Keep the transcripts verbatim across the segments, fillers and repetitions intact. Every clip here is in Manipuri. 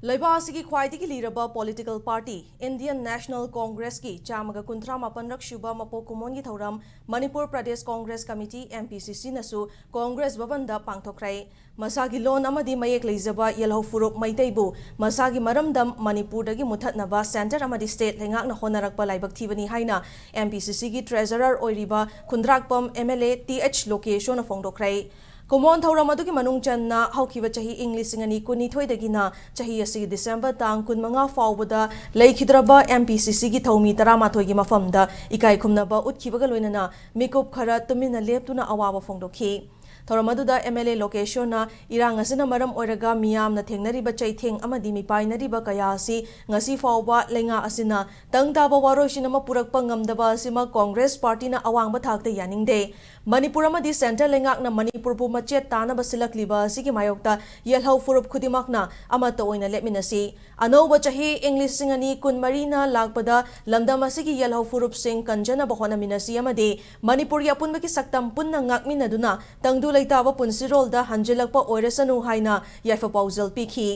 ꯂꯩꯕꯥꯛ ꯑꯁꯤꯒꯤ ꯈ꯭ꯋꯥꯏꯗꯒꯤ ꯂꯤꯔꯕ political party Indian National Congressꯀꯤ ꯆꯥꯝꯃꯒ ꯀꯨꯟꯊ꯭ꯔꯥ ꯃꯥꯄꯟꯔꯛ ꯁꯨꯕ ꯃꯄꯣꯛ ꯀꯨꯝꯑꯣꯟꯒꯤ ꯊꯧꯔꯝ ꯃꯅꯤꯄꯨꯔ ꯄ꯭ꯔꯗꯦꯁ ꯀꯣꯡꯒ꯭ꯔꯦꯁ ꯀꯃꯤꯇꯤ, MPCCꯅꯁꯨ ꯀꯣꯡꯒ꯭ꯔꯦꯁ ꯚꯕꯟꯗ ꯄꯥꯡꯊꯣꯛꯈ꯭ꯔꯦ꯫ ꯃꯁꯥꯒꯤ ꯂꯣꯟ ꯑꯃꯗꯤ ꯃꯌꯦꯛ ꯂꯩꯖꯕ ꯌꯦꯜꯍꯧ ꯐꯨꯔꯨꯞ ꯃꯩꯇꯩꯕꯨ ꯃꯁꯥꯒꯤ ꯃꯔꯝꯗꯝ ꯃꯅꯤꯄꯨꯔꯗꯒꯤ ꯃꯨꯠꯊꯠꯅꯕ centre ꯑꯃꯗꯤ state ꯂꯩꯉꯥꯛꯅ ꯍꯣꯠꯅꯔꯛꯄ ꯂꯥꯏꯕꯛ ꯊꯤꯕꯅꯤ ꯍꯥꯏꯅ MPCCꯒꯤ treasurer ꯑꯣꯏꯔꯤꯕ ꯈꯨꯟꯗ꯭ꯔꯥꯛꯄꯝ MLA ꯇꯤ ꯑꯩꯆ ꯂꯣꯀꯦꯁꯣꯅ ꯐꯣꯡꯗꯣꯛꯈ꯭ꯔꯦ꯫ ꯀꯨꯝꯑꯣꯟ ꯊꯧꯔꯝ ꯑꯗꯨꯒꯤ ꯃꯅꯨꯡ ꯆꯟꯅ ꯍꯧꯈꯤꯕ ꯆꯍꯤ ꯏꯪ ꯂꯤꯁꯤꯡ ꯑꯅꯤ ꯀꯨꯟꯅꯤꯊꯣꯏꯗꯒꯤꯅ ꯆꯍꯤ ꯑꯁꯤꯒꯤ ꯗꯤꯁꯦꯝꯕꯔ ꯇꯥꯡ ꯀꯨꯟꯃꯉꯥ ꯐꯥꯎꯕꯗ ꯂꯩꯈꯤꯗ꯭ꯔꯕ MPCCꯒꯤ ꯊꯧꯃꯤ ꯇꯔꯥꯃꯥꯊꯣꯏꯒꯤ ꯃꯐꯝꯗ ꯏꯀꯥꯏ ꯈꯨꯝꯅꯕ ꯎꯠꯈꯤꯕꯒ ꯂꯣꯏꯅꯅ ꯃꯤꯀꯨꯞ ꯈꯔ ꯇꯨꯃꯤꯟꯅ ꯂꯦꯞꯇꯨꯅ ꯑꯋꯥꯕ ꯐꯣꯡꯗꯣꯛꯈꯤ꯫ ꯊꯧꯔꯝ ꯑꯗꯨꯗ MLA ꯂꯣꯀꯦꯁꯣꯅ ꯏꯔꯥꯡ ꯑꯁꯤꯅ ꯃꯔꯝ ꯑꯣꯏꯔꯒ ꯃꯤꯌꯥꯝꯅ ꯊꯦꯡꯅꯔꯤꯕ ꯆꯩꯊꯦꯡ ꯑꯃꯗꯤ ꯃꯤꯄꯥꯏꯅꯔꯤꯕ ꯀꯌꯥ ꯑꯁꯤ ꯉꯁꯤ ꯐꯥꯎꯕ ꯂꯩꯉꯥꯛ ꯑꯁꯤꯅ ꯇꯪ ꯇꯥꯕ ꯋꯥꯔꯣꯏꯁꯤꯟ ꯑꯃ ꯄꯨꯔꯛꯄ ꯉꯝꯗꯕ ꯑꯁꯤꯃꯛ ꯀꯣꯡꯒ꯭ꯔꯦꯁ ꯄꯥꯔꯇꯤꯅ ꯑꯋꯥꯡꯕ ꯊꯥꯛꯇ ꯌꯥꯅꯤꯡꯗꯦ꯫ ꯃꯅꯤꯄꯨꯔ ꯑꯃꯗꯤ centre ꯂꯩꯉꯥꯛꯅ ꯃꯅꯤꯄꯨꯔꯕꯨ ꯃꯆꯦꯠ ꯇꯥꯅꯕ ꯁꯤꯜꯂꯛꯂꯤꯕ ꯑꯁꯤꯒꯤ ꯃꯥꯌꯣꯛꯇ ꯌꯦꯜꯍꯧ ꯐꯨꯔꯨꯞ ꯈꯨꯗꯤꯡꯃꯛꯅ ꯑꯃꯠꯇ ꯑꯣꯏꯅ ꯂꯦꯞꯃꯤꯟꯅꯁꯤ꯫ ꯑꯅꯧꯕ ꯆꯍꯤ ꯏꯪ ꯂꯤꯁꯤꯡ ꯑꯅꯤ ꯀꯨꯟꯃꯔꯤꯅ ꯂꯥꯛꯄꯗ ꯂꯝꯗꯝ ꯑꯁꯤꯒꯤ ꯌꯦꯜꯍꯧ ꯐꯨꯔꯨꯞꯁꯤꯡ ꯀꯟꯖꯅꯕ ꯍꯣꯠꯅꯃꯤꯟꯅꯁꯤ ꯑꯃꯗꯤ ꯃꯅꯤꯄꯨꯔꯒꯤ ꯑꯄꯨꯟꯕꯒꯤ ꯁꯛꯇꯝ ꯄꯨꯟꯅ ꯉꯥꯛꯃꯤꯟꯅꯗꯨꯅ ꯇꯪꯗꯨ ꯂꯩꯇꯥꯕ ꯄꯨꯟꯁꯤꯔꯣꯜꯗ ꯍꯟꯖꯤꯜꯂꯛꯄ ꯑꯣꯏꯔꯁꯅꯨ ꯍꯥꯏꯅ ꯌꯥꯏꯐ ꯄꯥꯎꯖꯦꯜ ꯄꯤꯈꯤ꯫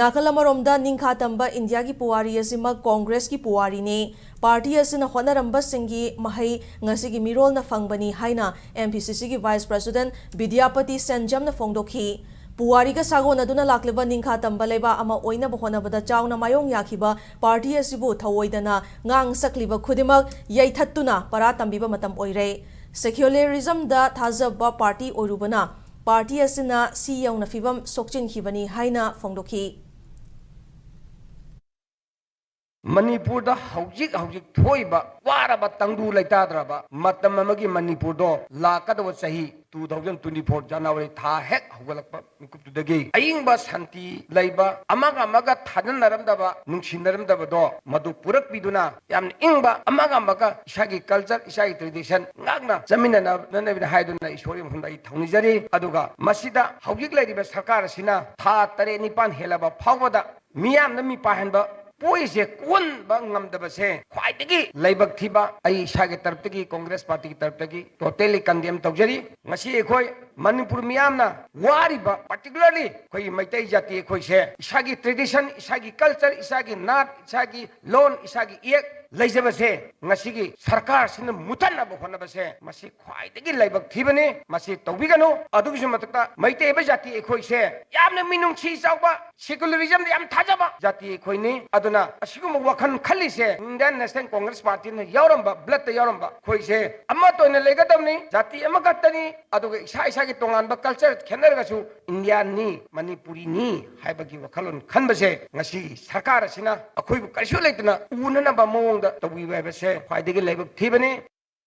ꯅꯥꯀꯜ ꯑꯃꯔꯣꯝꯗ ꯅꯤꯡꯈꯥ ꯇꯝꯕ ꯏꯟꯗꯤꯌꯥꯒꯤ ꯄꯨꯋꯥꯔꯤ ꯑꯁꯤꯃꯛ ꯀꯣꯡꯒ꯭ꯔꯦꯁꯀꯤ ꯄꯨꯋꯥꯔꯤꯅꯤ꯫ ꯄꯥꯔꯇꯤ ꯑꯁꯤꯅ ꯍꯣꯠꯅꯔꯝꯕꯁꯤꯡꯒꯤ ꯃꯍꯩ ꯉꯁꯤꯒꯤ ꯃꯤꯔꯣꯜꯅ ꯐꯪꯕꯅꯤ ꯍꯥꯏꯅ MPCCꯒꯤ vice president ꯕꯤꯗ꯭ꯌꯥꯄꯇꯤ ꯁꯦꯟꯖꯝꯅ ꯐꯣꯡꯗꯣꯛꯈꯤ꯫ ꯄꯨꯋꯥꯔꯤꯒ ꯁꯥꯒꯣꯟꯅꯗꯨꯅ ꯂꯥꯛꯂꯤꯕ ꯅꯤꯡꯈꯥ ꯇꯝꯕ ꯂꯩꯕꯥꯛ ꯑꯃ ꯑꯣꯏꯅꯕ ꯍꯣꯠꯅꯕꯗ ꯆꯥꯎꯅ ꯃꯥꯌꯣꯡ ꯌꯥꯈꯤꯕ ꯄꯥꯔꯇꯤ ꯑꯁꯤꯕꯨ ꯊꯧꯑꯣꯏꯗꯅ ꯉꯥꯡ ꯁꯛꯂꯤꯕ ꯈꯨꯗꯤꯡꯃꯛ ꯌꯩꯊꯠꯇꯨꯅ ꯄꯔꯥ ꯇꯝꯕꯤꯕ ꯃꯇꯝ ꯑꯣꯏꯔꯦ꯫ Secularismꯗ ꯊꯥꯖꯕ ꯄꯥꯔꯇꯤ ꯑꯣꯏꯔꯨꯕꯅ ꯄꯥꯔꯇꯤ ꯑꯁꯤꯅ ꯁꯤ ꯌꯧꯅ ꯐꯤꯕꯝ ꯁꯣꯛꯆꯤꯟꯈꯤꯕꯅꯤ ꯍꯥꯏꯅ ꯐꯣꯡꯗꯣꯛꯈꯤ꯫ ꯃꯅꯤꯄꯨꯔꯗ ꯍꯧꯖꯤꯛ ꯍꯧꯖꯤꯛ ꯊꯣꯛꯏꯕ ꯋꯥꯔꯕ ꯇꯪꯗꯨ ꯂꯩꯇꯥꯗ꯭ꯔꯕ ꯃꯇꯝ ꯑꯃꯒꯤ ꯃꯅꯤꯄꯨꯔꯗꯣ ꯂꯥꯛꯀꯗꯕ ꯆꯍꯤ two thousand twenty four January ꯊꯥ ꯍꯦꯛ ꯍꯧꯒꯠꯂꯛꯄ ꯃꯤꯀꯨꯞꯇꯨꯗꯒꯤ ꯑꯏꯪꯕ ꯁꯥꯟꯇꯤ ꯂꯩꯕ, ꯑꯃꯒ ꯑꯃꯒ ꯊꯥꯖꯅꯔꯝꯗꯕ, ꯅꯨꯡꯁꯤꯅꯔꯝꯗꯕꯗꯣ ꯃꯗꯨ ꯄꯨꯔꯛꯄꯤꯗꯨꯅ ꯌꯥꯝꯅ ꯏꯪꯕ, ꯑꯃꯒ ꯑꯃꯒ ꯏꯁꯥꯒꯤ culture, ꯏꯁꯥꯒꯤ tradition ꯉꯥꯛꯅ ꯆꯠꯃꯤꯟꯅꯅꯕꯅꯤ ꯍꯥꯏꯗꯨꯅ ꯏꯁꯣꯔꯒꯤ ꯃꯐꯝꯗ ꯑꯩ ꯊꯧꯅꯤꯖꯔꯤ꯫ ꯑꯗꯨꯒ ꯃꯁꯤꯗ ꯍꯧꯖꯤꯛ ꯂꯩꯔꯤꯕ ꯁꯔꯀꯥꯔ ꯑꯁꯤꯅ ꯊꯥ ꯇꯔꯦꯠ ꯅꯤꯄꯥꯟ ꯍꯦꯜꯂꯕ ꯐꯥꯎꯕꯗ ꯃꯤꯌꯥꯝꯅ ꯃꯤꯄꯥꯏꯍꯟꯕ ꯄꯣꯛꯏꯁꯦ ꯀꯣꯟꯕ ꯉꯝꯗꯕꯁꯦ ꯈ꯭ꯋꯥꯏꯗꯒꯤ ꯂꯥꯏꯕꯛ ꯊꯤꯕ, ꯑꯩ ꯏꯁꯥꯒꯤ ꯇꯔꯞꯇꯒꯤ, ꯀꯣꯡꯒ꯭ꯔꯦꯁ ꯄꯥꯔꯇꯤꯒꯤ ꯇꯔꯞꯇꯒꯤ totally condemn ꯇꯧꯖꯔꯤ꯫ ꯉꯁꯤ ꯑꯩꯈꯣꯏ ꯃꯅꯤꯄꯨꯔ ꯃꯤꯌꯥꯝꯅ ꯋꯥꯔꯤꯕ, particularly ꯑꯩꯈꯣꯏꯒꯤ ꯃꯩꯇꯩ ꯖꯥꯇꯤ ꯑꯩꯈꯣꯏꯁꯦ, ꯏꯁꯥꯒꯤ tradition, ꯏꯁꯥꯒꯤ culture, ꯏꯁꯥꯒꯤ ꯅꯥꯠ, ꯏꯁꯥꯒꯤ ꯂꯣꯟ, ꯏꯁꯥꯒꯤ ꯏꯌꯦꯛ ꯂꯩꯖꯕꯁꯦ ꯉꯁꯤꯒꯤ ꯁꯔꯀꯥꯔꯁꯤꯅ ꯃꯨꯊꯠꯅꯕ ꯍꯣꯠꯅꯕꯁꯦ, ꯃꯁꯤ ꯈ꯭ꯋꯥꯏꯗꯒꯤ ꯂꯥꯏꯕꯛ ꯊꯤꯕꯅꯤ꯫ ꯃꯁꯤ ꯇꯧꯕꯤꯒꯅꯨ꯫ ꯑꯗꯨꯒꯤꯁꯨ ꯃꯊꯛꯇ ꯃꯩꯇꯩ ꯑꯣꯏꯕ ꯖꯥꯇꯤ ꯑꯩꯈꯣꯏꯁꯦ ꯌꯥꯝꯅ ꯃꯤꯅꯨꯡꯁꯤ ꯆꯥꯎꯕ, secularism ꯗ ꯌꯥꯝ ꯊꯥꯖꯕ ꯖꯥꯇꯤ ꯑꯩꯈꯣꯏꯅꯤ꯫ ꯑꯗꯨꯅ ꯑꯁꯤꯒꯨꯝꯕ ꯋꯥꯈꯜ ꯈꯜꯂꯤꯁꯦ Indian National Congress Party ꯅ ꯌꯥꯎꯔꯝꯕ, blood ꯇ ꯌꯥꯎꯔꯝꯕ ꯑꯩꯈꯣꯏꯁꯦ ꯑꯃꯠꯇ ꯑꯣꯏꯅ ꯂꯩꯒꯗꯕꯅꯤ꯫ ꯖꯥꯇꯤ ꯑꯃꯈꯛꯇꯅꯤ꯫ ꯑꯗꯨꯒ ꯏꯁꯥ ꯏꯁꯥꯒꯤ ꯇꯣꯉꯥꯟꯕ culture ꯈꯦꯠꯅꯔꯒꯁꯨ Indian ꯅꯤ, ꯃꯅꯤꯄꯨꯔꯤꯅꯤ ꯍꯥꯏꯕꯒꯤ ꯋꯥꯈꯜꯂꯣꯟ ꯈꯟꯕꯁꯦ ꯉꯁꯤ ꯁꯔꯀꯥꯔ ꯑꯁꯤꯅ ꯑꯩꯈꯣꯏꯕꯨ ꯀꯔꯤꯁꯨ ꯂꯩꯇꯅ ꯎꯅꯅꯕ ꯃꯑꯣꯡꯗ ꯇꯧꯕꯤꯕ ꯍꯥꯏꯕꯁꯦ ꯈ꯭ꯋꯥꯏꯗꯒꯤ ꯂꯥꯏꯕꯛ ꯊꯤꯕꯅꯤ꯫